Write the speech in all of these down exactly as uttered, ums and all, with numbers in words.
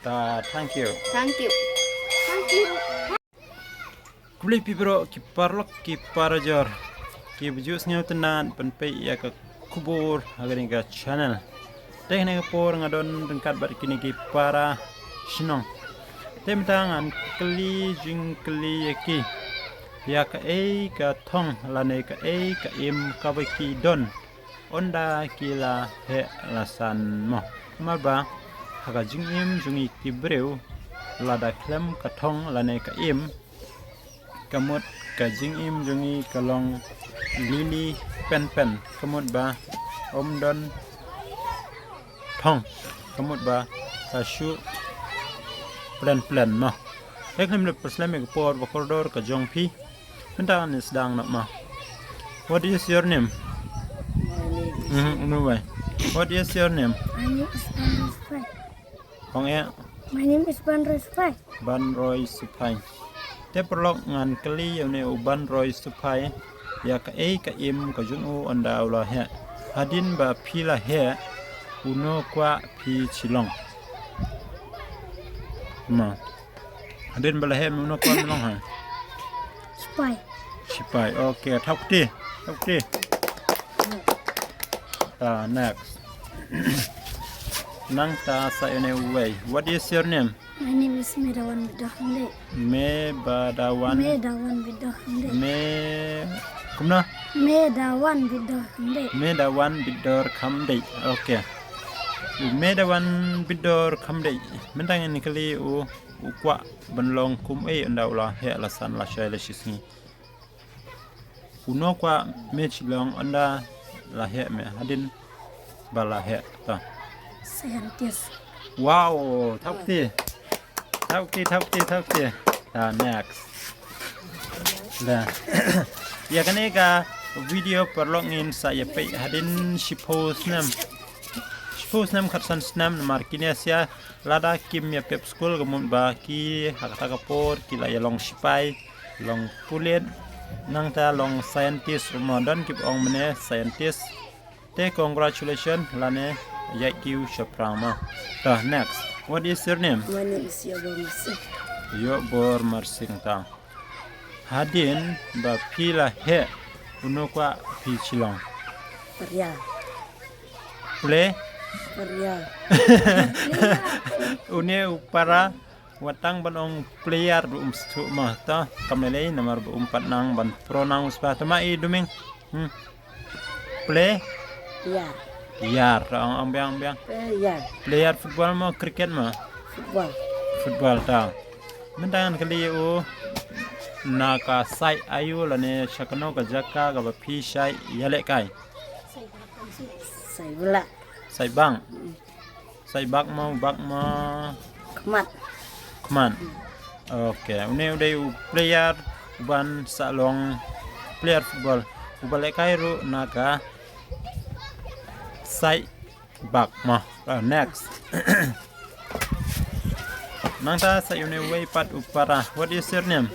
Ta, thank you. Thank you. Thank you. Khublei phi bro ki paralok ki parajor ki ba ju sngewtynnad ban peit ïa ka khubor ha kane ka channel. Te kane ka por nga don ryngkat bad kine ki para shnong. Te mynta ngan kylli jingkylli ïa ki ïa kaei ka thong lane kaei ka im kaba ki don ynda ki la heh la san mo. Namar ba ha ka jingim jong ngi ki briew lada khlem ka thong lane ka im, ka mut ka jingim jong ngi ka long lili penpen, ka mut ba ym don thong, ka mut ba ka shu plen plen mo. Te khlem da pynslem ïa ka por ba kordor ka jong phi, mynta ngan sdang noh mo. What is your name? My name is Mhm, no way. What is your name? My name is Andrew Fry. Ong eh. My name is Banroy Fry. Banroy Suphai. Te paralok ngan kylli ïa une u Banroy Suphai ïa kaei ka im ka jong u ynda u la heh. Hadien ba phi la heh, uno kwah phi shu long? Ma. Hadien ba la heh me uno kwah me long ha? Spy. Shipai. Okay, thap kti. Thap kti. Ah, next. Nangta sa ïa une uwei. What is your name? My name is Medawan Bidohande. Me Badawan. Medawan Bidohande. Me kumno? Medawan Bidohande. Medawan Bidor Khamdei. Okay. U Medawan Bidor Khamdei. Mynta ngin kylli u u kwah ban long kum ei ynda u la heh la san la shai la shisngi. Uno kwah me shu long ynda la heh me hadien ba la heh ta. Scientist. Wow, thap kti. Thap kti, thap kti, thap kti. Ta next. Da. Ïa kane ka video paralok ngin sa ïa peit hadien shiphew snem. Shiphew snem khatsan snem namar kine sia lada kim ïa pep skul ka mut ba ki ha kata ka por ki la ïa long shipai, long pulit, nangta long scientist ruh mo, don ki ba ong mynne scientist. Te congratulations lane ïa ki u shaphrang mo. Ta next. What is your name? My name is Yobor Masing. Yobor Marsing ta. Hadien ba phi la heh uno kwah phi shu long? Player. Play? Player. Une u para wat tang ban ong player ruh um sngewthuh mo ta kam lei lei namar ba um pat nang ban pronounce ba ta ma i duming. Hmm. Play? Player. Yar ta ong ong biang biang. Player. Player football mo cricket mo? Football. Football ta. Mynta ngan kylli u na ka side aïu lane sha kano ka jaka kaba phi shait ïalehkai? Side blah. Side bang. Side bak mo, bak mo. Khmat. Khmat. Okay, une u dei u player uban sa long player football. Uba lehkai ruh na ka side bak mo. Ah, next. Nangta sa une uwei pat u para. What is your name?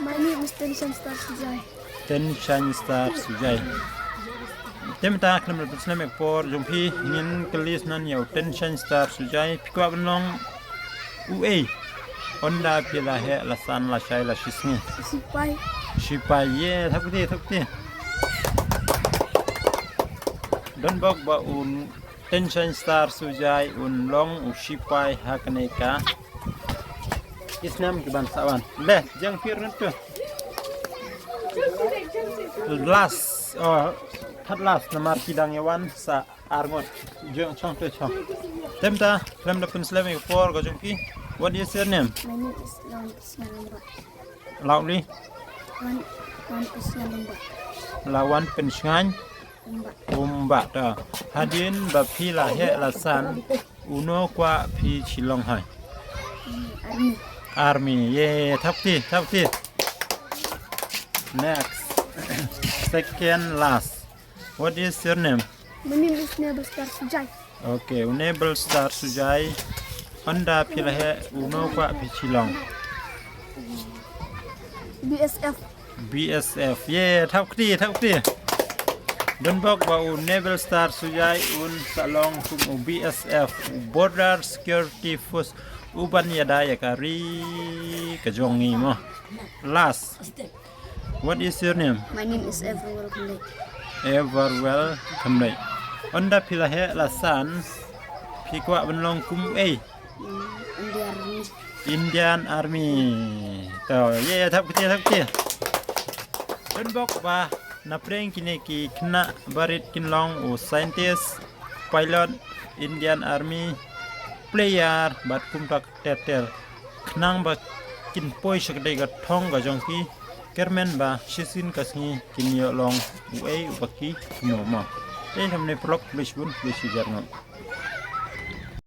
My name is Tension Star Sujai. Tension Star Sujai. Te mynta khlem da pynslem ïa ka por jong phi ngin kylli shuwa ïa u Tension Star Sujai. Phi kwah ban long uei ynda phi la heh la san la shai la shisngi? Sipai. Sipai, ye, thap kti, thap kti. Don bok ba u Tension Star Sujai un long u sipai ha kane ka ki snem ki ban sa wan. Le, jang pir ngan tu. Last, oh, third last namar ki dang ïa wan sa ar ngut. Jong chong tu chong. Te mynta khlem da pynslem ïa ka por ka jong phi. What is your name? My name is Lawan Krishna Lumba. Loudly. Lawan, Lawan Krishna Lumba. Lawan Pynshngain. Lumba. Umba ta. Hadien ba phi la heh la san uno kwah phi shu long hai? Army. Army. Ye, thap kti, thap kti. Next. Second last. What is your name? My name is Nebel Star Sujai. Okay, u Nebel Star Sujai. Ynda phi la heh uno kwah phi shu long? B S F. B S F. Ye, thap kti, thap kti. Don bok ba u Nebel Star Sujai un sa long kum u B S F, Border Security Force. U ban ïada ïa ka ri ka jong ngi mo. Last. What is your name? My name is Everwell Kandai. Everwell Kandai. Ynda phi la heh la san, phi kwah ban long kum ei? India Army. Indian Army. To, ye, ye, thap kti, thap kti. Don bok ba na pdeng kine ki khynnah barit kin long u scientist, pilot, Indian Army, player, bad kumta ter ter. Khnang ba kin poi sha ka dei ka thong ka jong ki, kyrmen ba shisien ka sngi kin ïoh long u ei u ba ki mo mo. Te hamne prolog, please bun, please jar no.